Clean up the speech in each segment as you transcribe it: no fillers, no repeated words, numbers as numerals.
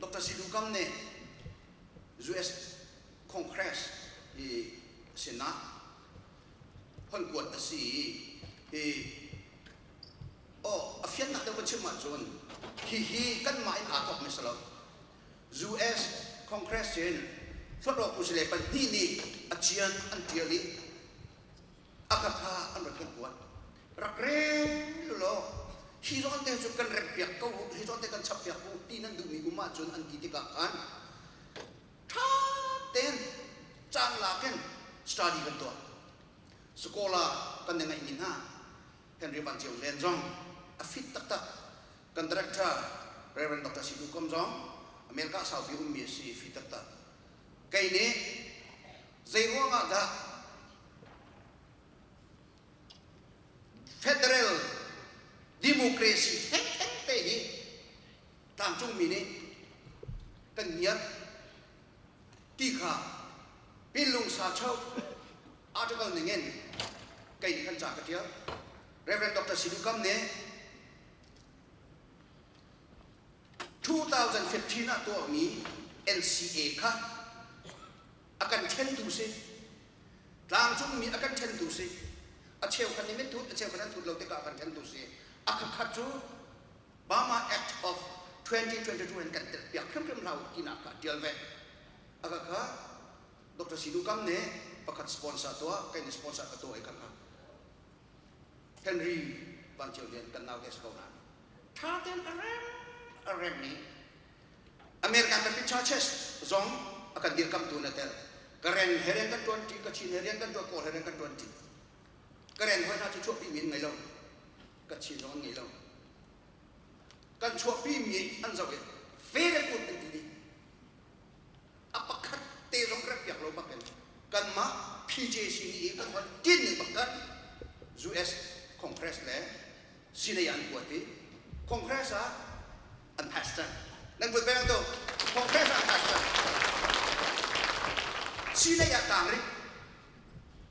Dr. Sidu Kam nih US Congress i sinah hon kuat a si i aw a fiannak deuh kan chim ahcun hihi kanmah in aa thawkmi si lo. US Congress in Hluttaw kusile pahnih nih a cian an ṭial i a ka kha an rak kan kuat. Rak rel law hi zawn te cu kan remh piak ko u, hi zawn te kan chap piak u ti nan duhmi um ahcun an ti tikah khan ṭha tein caan lak in study kan tuah. Scholar kan i ngeihmi hna Henry Van Cio Len zong a fit taktak. Kan director Reverend Dr. Sidu Kom zong America saupi ummi a si fit taktak. Kei nih zei ruangah dah federal democracy thengtheng te hi tlangcungmi nih kan ngiat ti kha Pinlung Sacho article ningin kei nih khan ca ka ṭial. Reverend Dr. Sidu Kam nih 2015 ah tuahmi NCA kha a kan ṭhentu si. Tlangcungmi a kan ṭhentu si. A cheukhat nih min thut, a cheukhat an thut lo tikah a kan ṭhentu si. A khatkhat cu Burma Act of 2022 in kan telh piak hrimhrim hlah u tinak kha a ṭial ve. A ka kha Dr. Sidu Kam nih pakhat sponsor tuah, kei nih sponsor ka tuah i kha kha Henry Van Cio Lian kan nau te si ko nain ṭha tein a rem a rem i American Baptist Churches zong a kan dirkamtu na tel. Karen he rian kan ṭuan ṭi, Kachin he rian kan ṭuan, Kawl he rian kan ṭuan ṭi. Karen hoi hna cu chuahpi mi an ngei lo. Kachin zong an ngei lo. Kan chuahpi mi an zoh i very good an ti dih. A pakhat te zong rep piak lo bak in kanmah PJC nih kan hon tin ning bak kan US Congress le Senate an kuat i Congress ah an pass cang. Nan kuat peng to Congress ah an pass cang. Senate ah tang rih.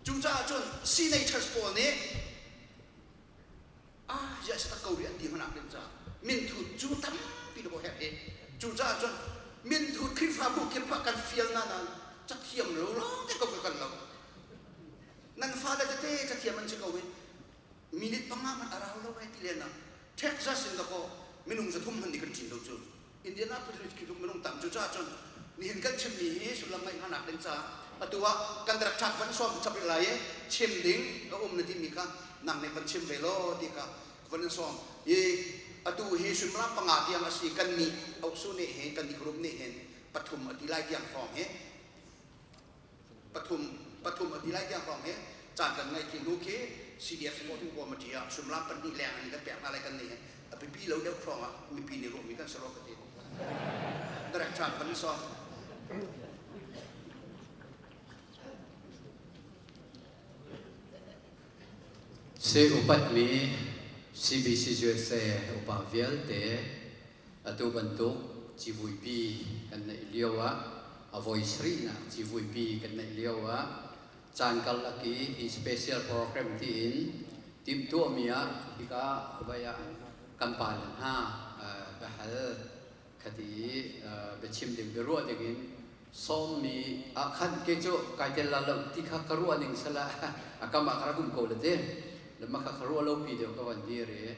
Cucaah cun senators pawl nih ah ziah si tak ko rih an ti hmanak ding caah minthut cu tampi na herh hi. Cucaah cun minthut Khrihfabu kip ah kan fial na nain cathiam lo lawng te ko ka kan lo. Nan fale tete cathiam an si ko i minute panga hmanh a rau lo ai ti len ah Texas in dakaw minung 300 hmanh nih kan ṭin lo cu. Indianapolis khi minung tam cu caah cun nihin kan chimmi hi sullam ngeih hnanak ding caah atu ah kan rak ṭhak van sawm chap rih lai i chim ding a um na timi kha nang nih van chim ve law ti kha van in sawm i atu hi suimilam panga tiang a si kan nih Osu nih hin kan nih group nih hin pathum a ti lai tiang hrawng hi pathum pathum a ti lai tiang hrawng hi caan kan ngeih khi hnu khi CDF supporting committee ah suimilam pahnih leng in kan pek hna lai kan nih hin a biapi lo deuh hrawng ah mipi nih ruahmi kan si rua ka ti director kan sawm. Si upatmi CBC USA upa vialte atu bantuk civuipi kan neih lio ah a voi sarihnak civuipi kan neih lio ah caan karlak i hi special program tiin timhtuahmi ah hika vai ah kan pale hna biahal khati biachim ding biaruah ding in sawmmi ah khan ke cu kai tel la lo ti kha ka ruah ning sala a kam ah ka rak um ko le te le ma kha ka ruah lo pi deuh ka van dir i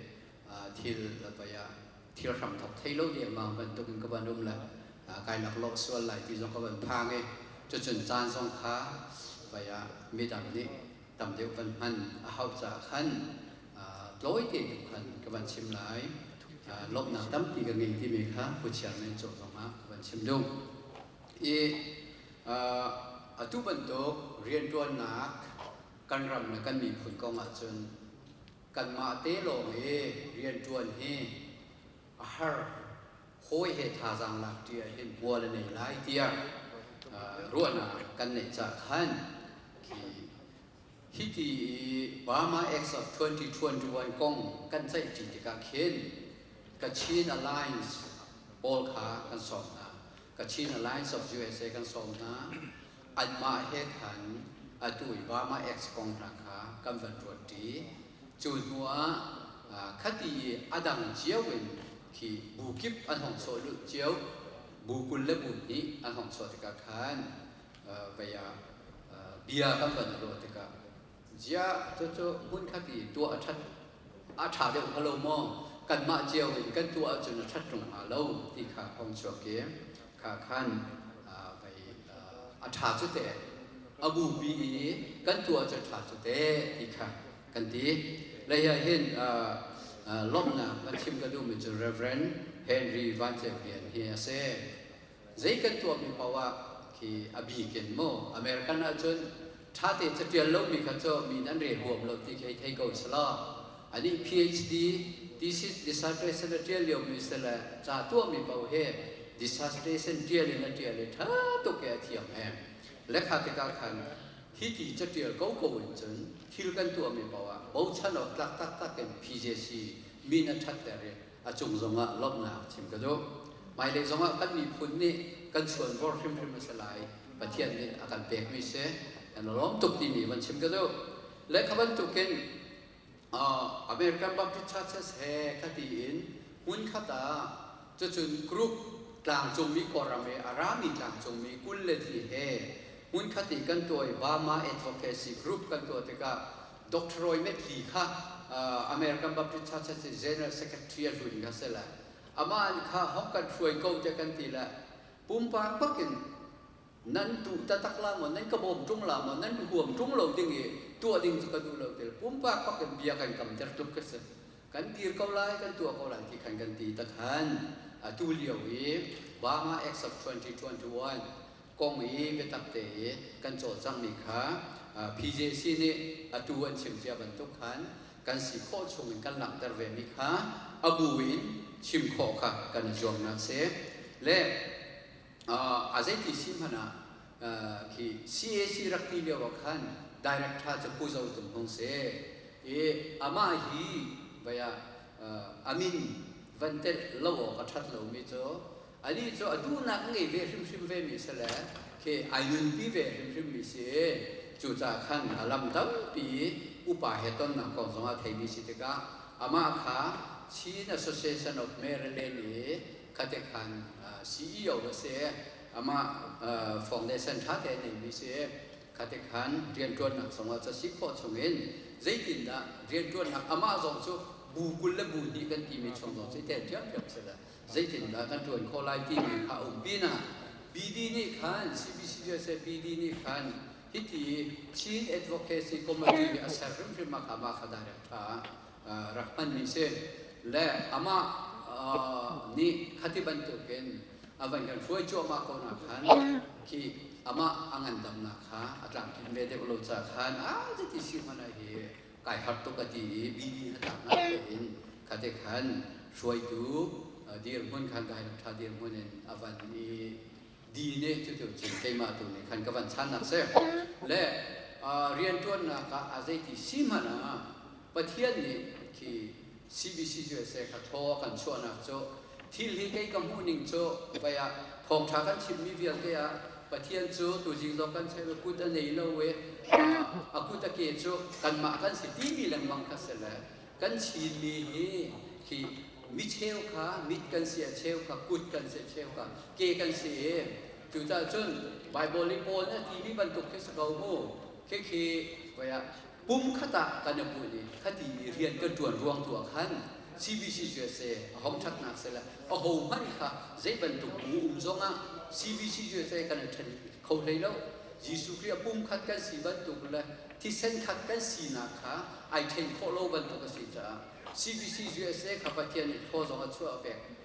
thil vai ah thil hram thok thei lo dengmang bantuk in ka van um le kai laklawh sual lai ti zong ka van phang i cucun caan zong kha vai ah midang nih tam deuh van hman a hauh caah khan tlawi te tu khan ka van chim lai. Lawmhnak tampi ka ngei timi kha Pu Chairman cawh zong ah ka van chim duh. I atu bantuk rianṭuannak kan ram le kan miphun kong ahcun kanmah te lawng i rianṭuan hi a har. Hawi he thazaang lak ṭi ah hin hmual a nei lai tiah ruahnak kan neih caah khan khi hiti i Burma Acts of 2021 kong kan ceihṭi tikah khin Kachin Alliance pawl kha kan sawm hna. Kachin Alliance of USA kan sawm hna. Anmah he khan atu i Burma Acts kong hna kha kan van ruatṭi. Cu hnu ah khati i a dang cio in khi bu kip an hong sawh lut cio. Bu 20 le bu 2 an hong chuah tikah khan vei ah bia kan van i ruah tikah ziah cucu hmunkhat i tuah a ṭhat a ṭha deuh hnga lo maw, kanmah cio in kan tuah ahcun a ṭhat ṭung hnga lo ti kha hong chuak i kha khan vei a ṭha cu teh, a bupi i kan tuah cu ṭha cu teh ti kha kan ti. Lei ah hin lawmhnak kan chim ka duhmi cu Reverend Henry Van Ceu Lian hi a si. Zei kan tuahmi paoh ah khi a bik in mu American ahcun ṭhate caṭial lomi kha cu mi nan rel huam lo ti khi thei ko selaw, anih PhD thesis dissertation a ṭial liomi si le ca tuahmi paoh hi dissertation ṭial in a ṭial i ṭha tuk i a thiam he lekha tikah khan hi ti caṭial ko ko in cun thil kan tuahmi paoh ah bochan awk tlak taktak in PJC min a ṭhatter i a cung zongah lawmhnak chim ka duh. Hmailei zongah kan miphun nih kan chuanvor hrimhrim a si lai. Pathian nih a kan pekmi si. Kan lawm tuk timi van chim ka duh. Le kha bantukin American Baptist Churches he khati in hmunkhat ah cucun group tlangcungmi Kawlram i a rami tlangcungmi 20 le li he hmunkhat i kan tuah i Burma Advocacy Group kan tuah tikah Dr. Roy Medley kha American Baptist Churches i General Secretary a hlun kha si le amah an kha hong kan hruai ko te kan ti le pumpak bakin nan duh taktak la maw, nan ka bawm ṭung la maw, nan huam ṭung lo ding i tuah ding cu ka duh lo ti pumpak bakin bia kan kam ter tluk ka si. Kan dir ko lai, kan tuah ko lai ti khan kan ti takhan atu lio i Burma Acts of 2021 kong i biatak te i kan cawlcanghmi kha PJC nih atu an chim cia bantuk khan kan si khawh chung in kan langhter vemi kha a bu in chim khawh kha kan i zuamnak si. Le a zeiti si hmanh ah khi CAC rak ti lio ah khan director cu Pu Zo Tum Hmung si i amah hi vai ah a min van telh lo awk a ṭhat lomi cu anih cu a duhnak ngei ve hrimhrim ve mi si le khi ai nunpi ve hrimhrim mi si. Cucaah khan a lam tampi upa he tonnak kong zongah theimi si tikah amah kha Chin Association of Maryland i khate khan CEO a si, amah foundation ṭha te neimi si. Khate khan rianṭuannak zongah ca si khawh chungin zeitindah rianṭuannak amah zong cu bu 20 le bu 2 kan timi chung zong cu i tel ṭhiamṭhiam si le zeitindah kan ṭuan khawh lai timi kha a um pinah BD nih khan, CBCUSA BD nih khan hiti Chin Advocacy Committee a ser hrimhrim ah kha mah kha direct ṭha rak hmanmi si. Le amah nih khati bantukin a van kan hruai cuahmah ko nak khan khi amah a ngandamnak kha a tlamtlin ve deuh lo ca khan a zeiti si hmanh ah hi kai har tuk a ti i BD hnatlaknak tein khate khan hruaitu dirhmun khan direct ṭha dirhmun in a van i di ne. Cucu cun keimah tu nih khan ka van channak si. Le rianṭuannak ah a zeiti si hmanh ah Pathian nih khi CBC USA kha thaw a kan chuahnak cu thil hi kei ka hmuh ning cu vai ah thawngṭha kan chimmi vialte ah Pathian cu tuzing zong kan chim, kut a nei lo i a kut a ke cu kanmah kan si timi lengmang kha si le kan Chinmi hi khi mi cheu kha mit kan si, a cheu kha kut kan si, a cheu kha ke kan si i cucaah cun Bible i Paul nih a timi bantuk khi si ko mu. Khi khi vai ah pum khat ah kan i pun i khati i rian kan ṭuan ruang tu ah khan CBC USA a hong ṭhatnak si le ahohmanh kha zei bantuk bu um zongah CBC USA kan i ṭhen kho hlei lo. Jesuh Khrih a pum khat kan si bantuk le thisen khat kan sinak kha ai ṭhen khawh lo bantuk a si caah CBC USA kha Pathian nih thaw zong a chuah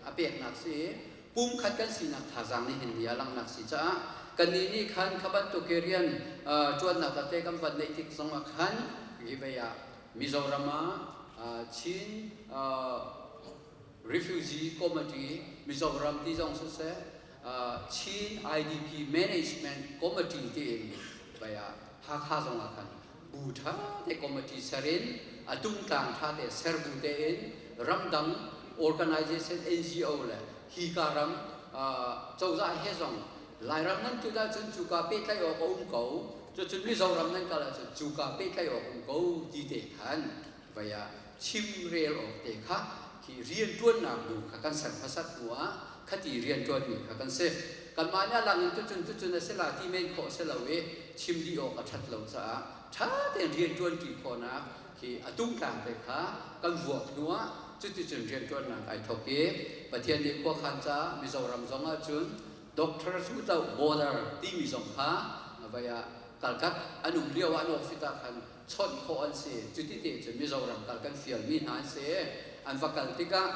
a peknak si i pum khat kan sinak thazaang nih hin ni a langhnak si caah kannih nih khan kha bantuk i rian ṭuannak tete kan van neih tik zongah khan hi vei ah Mizoram ah Chin Refugee Committee Mizoram ti zong siseh, Chin IDP Management Committee tiin vei ah Hakha zongah khan bu ṭha te committee ser in a tungtlang ṭha te ser bu tein ramdang organization NGO le hika ram cozah he zong Lairam nan tlun ahcun cuka pehtlaih awk a um ko, cucun Mizoram nan kal ahcun cuka pehtlaih awk um ko ti te khan vai ah. chimrel awk te kha khi rianṭuannak bu kha kan ser hmasat hnu ah khati rianṭuanmi kha kan si. Kanmah nih a lang in tucun tucun a si la ti men khawh a si lo i chim dih awk a ṭhat lo caah ṭha tein rianṭuanṭi khawhnak khi a tungtlang te kha kan vuak hnu ah cuticun rianṭuannak ai thawk i Pathian nih khuakhan caah Mizoram zong ahcun Doctors Without Border timi zong kha vai ah kalkat an um lio ah an office ah khan chawnh khawh an si. Cuti te cun Mizoram kal kan fialmi hna an si. An va kal tikah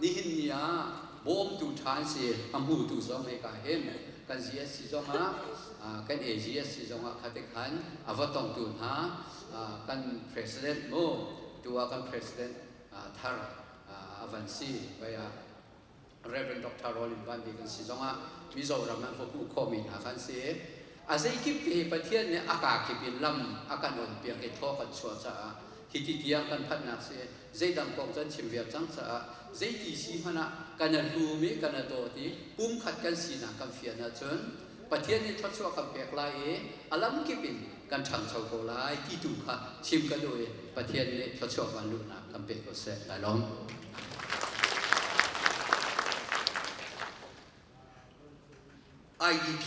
nihin ni ah bawmtu ṭha an si. A hmutu zong hika hin kan GSC zongah kan AGSC zongah kha te khan a va tongtu hna kan president mu tu ah kan president thar a van si vai ah Reverend Dr. Rolin Van Bik an si zongah Mizoram an va hmuh khawhmi hna kha an si. A zeikip te hi Pathian nih a kakip in lam a kan on piak i thaw kan chuah caah hiti tiang kan phanhnak si. Zeidang kong cu an chim viar cang caah zeiti si hmanh ah kan a hlum i kan a dawt i pumkhat kan sinak kan fian ahcun Pathian nih thluachuah kan pek lai i a lamkip in kan ṭhangcho ko lai ti tu kha chim ka duh i Pathian nih thluachuah van luhnak kan pe ko seh. Lai lawm. IDP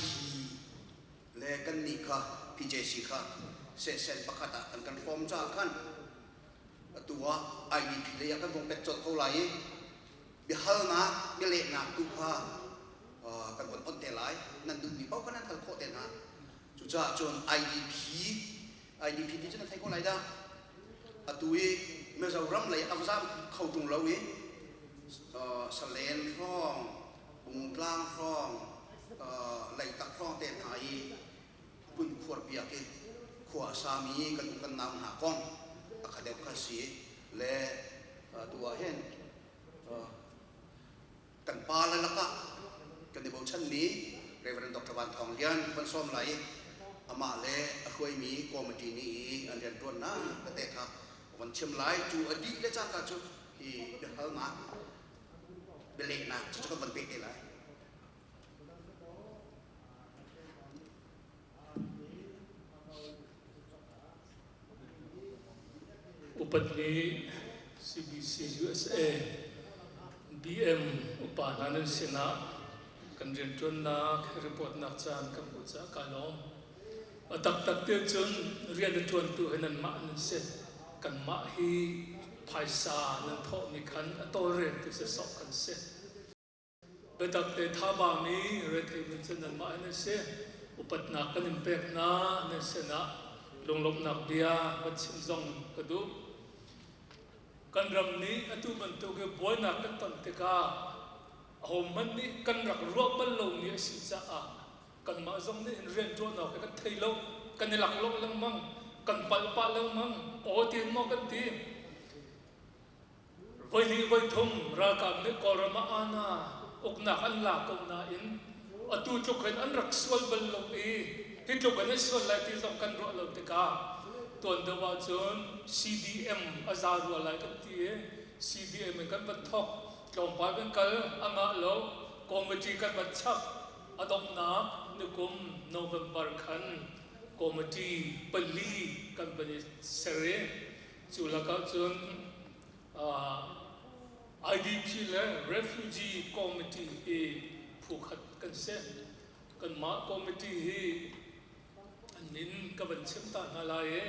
le kannih kha PJC kha sehsen pakhat ah an kan hrawm caah khan atu ah IDP lei ah kan vung pek colh ko lai i biahalnak bialehnak tu kha kan von on te lai. Nan duhmi paoh kha nan hal khawh te hna. Cucaah cun IDP IDP ti cu nan thei ko lai dah. Atu i Mizoram lei a zam kho ṭung lo i Salen hrawng, Bungtlang hrawng, Leitak hrawng te hna i pun khuar piak i khua a sami kan u kan nau hna kong a kha deuh kha si le tu ah hin kan pa le lakah kan i bochanmi Reverend Dr. Van Thawng Lian kan sawm lai i amah le a hruaimi committee nih i an rianṭuannak tete kha van chim lai. Cu a dih le cangka cu hi biahalnak bialehnak cu kan van peh te lai. Upatmi CBC USA BM upa hna nan sinah kan rianṭuannak report-nak caan kan hmuh caah kaa lawm. A taktak te cun rian a ṭuantu hi nanmah nan si. Kanmah hi phaisa nan thawhmi khan a tawlreltu sisawh kan si. Biatak te thabami retheimi cu nanmah in a si. Upatnak kan in pek hna, nan sinah lunglawmhnak bia van chim zong ka duh. Kan ram nih atu bantuk i buainak kan ton tikah ahohmanh nih kan rak ruah bal lomi a si caah kanmah zong nih hin rianṭuan awk hi kan thei lo, kan i laklawh lengmang, kan palh pah lengmang, aw tiin maw kan ti. Voihnih voithum ralkap nih Kawlram ah aana uknak an la ko nain atu tluk hin an rak sual bal lo i hi tluk in an sual lai ti zong kan ruah lo tikah tuan deuh ahcun CDM a za rua lai kan ti i CDM in kan van thawk. Tlawmpal kan kal a ngah lo, committee kan van chap. A donghnak nikum November khan committee pali kan van i ser i Cu lakah cun IDP le Refugee Committee hi phu khat kan si. Kanmah committee hi an min ka van chim ta hna lai i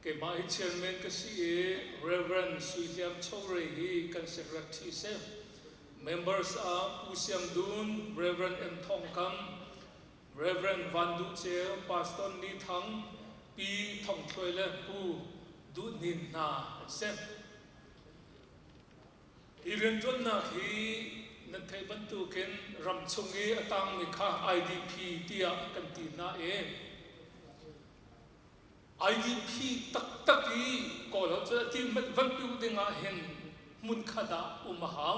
keimah hi chairman ka si i Reverend Sui Hliam Chore hi kan secretary si. Members ah Pu Siang Dun, Reverend M Thawng Kam, Rev. Van Duh Ceu, Pastor Ni Thang, Pi Thong Thluai le Pu Duh Hnin hna an si. Hi rianṭuannak hi nan theih bantukin ramchung i a tangmi kha IDP tiah kan ti hna i IDP taktak i Kawlholh cu a ti van piu ding ah hin hmunkhat ah um a hau.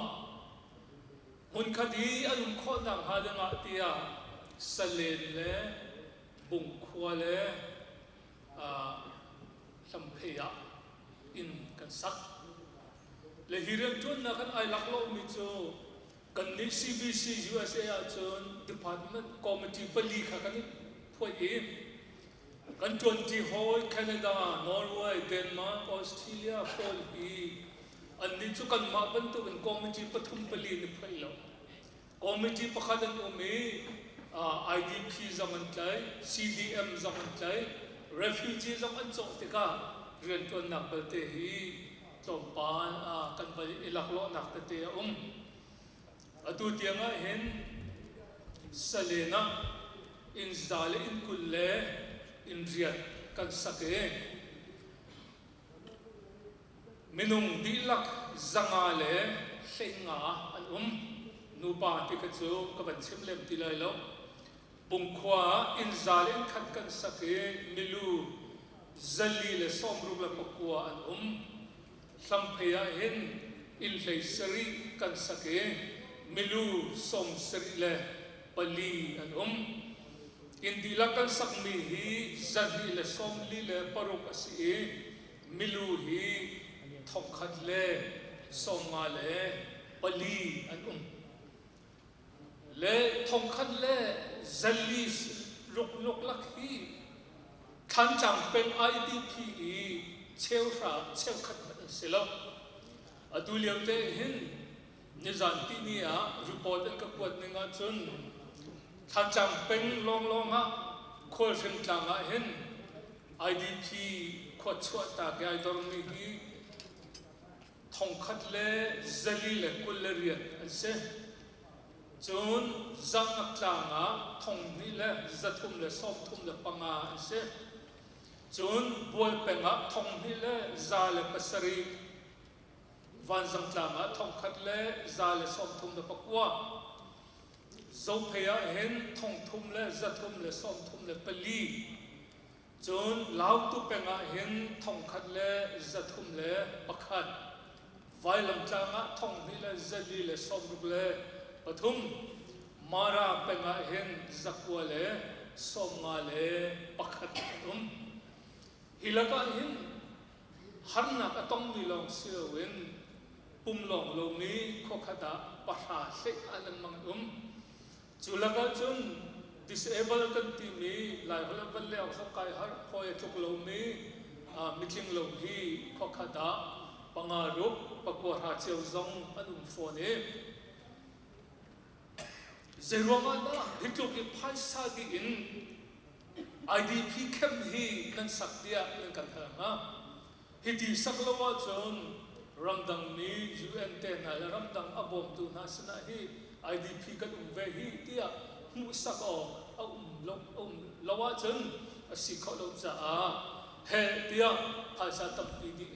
Hmunkhat i an um khawh nakhnga dingah tiah Salen le Bungkhua le Hlamphei ah inn kan sak. Le hi rianṭuannak kan ai lak lomi cu kannih CBC USA ahcun department committee pali kha kan i phuaih i. Kan ṭuanṭi hawi Canada, Norway, Denmark, Australia pawl hi annih cu kanmah bantukin committee pathum pali an i phoih lo. Committee pakhat an um i IDP zong an tlai, CDM zong an tlai, refugee zong an cawh tikah rianṭuannak belte hi tlawmpal kan van i laklawhnak tete a um. Atu tiang ah hin Salen ah inn za le inn 20 le inn riat kan sak i minung dihlak 515 an um. Nupa ti kha cu ka van chim lem ti lai lo. Bungkhua ah inn za le inn khat kan sak i milu 469 an um. Hlamphei ah hin inn 17 kan sak i milu 74 an um. Inn dihlak kan sakmi hi 246 a si i milu hi 154 an um. Le 1400 luklak hi Thlantlang peng IDP i cheuhra cheukhat hmanh an si lo. Atu lio te hin nizan tihni ah report an ka kuat ning ahcun Thlantlang peng lawnglawng ah Khualhring tlang ah hin IDP khua chuahtak i ai dormi hi 1428 an si. Cun Zangak tlang ah 2335 an si. Cun Bualpeng ah 2107, Vanzang tlang ah 1139, Zophei ah hin 3334, Cun Lautu peng ah hin 1301, Vailamtlang ah 2463, Mara peng ah hin 951 an um. Hi lakah hin harnak a tongmi lawng si loin pum lawng lomi khuakhat ah pahra hlei ah lengmang an um. Cu lakah cun disable kan timi Laiholh ah van le awk zong kai harh hawi a tluk lomi mitling lo hi khuakhat ah panga ruk pakua hra cio zong an um fawn i zeiruang ah dah hi tluk i phaisa dih in IDP camp hi nan sak tiah nan kan hal hnga? Hiti sak lo ahcun ramdang mi UN te hna le ramdang a bawmtu hna sinah hi IDP kan um ve hi tiah hmuhsak awk a um lo, um lo ahcun a si khawh lo caah heh tiah phaisa tampi dih.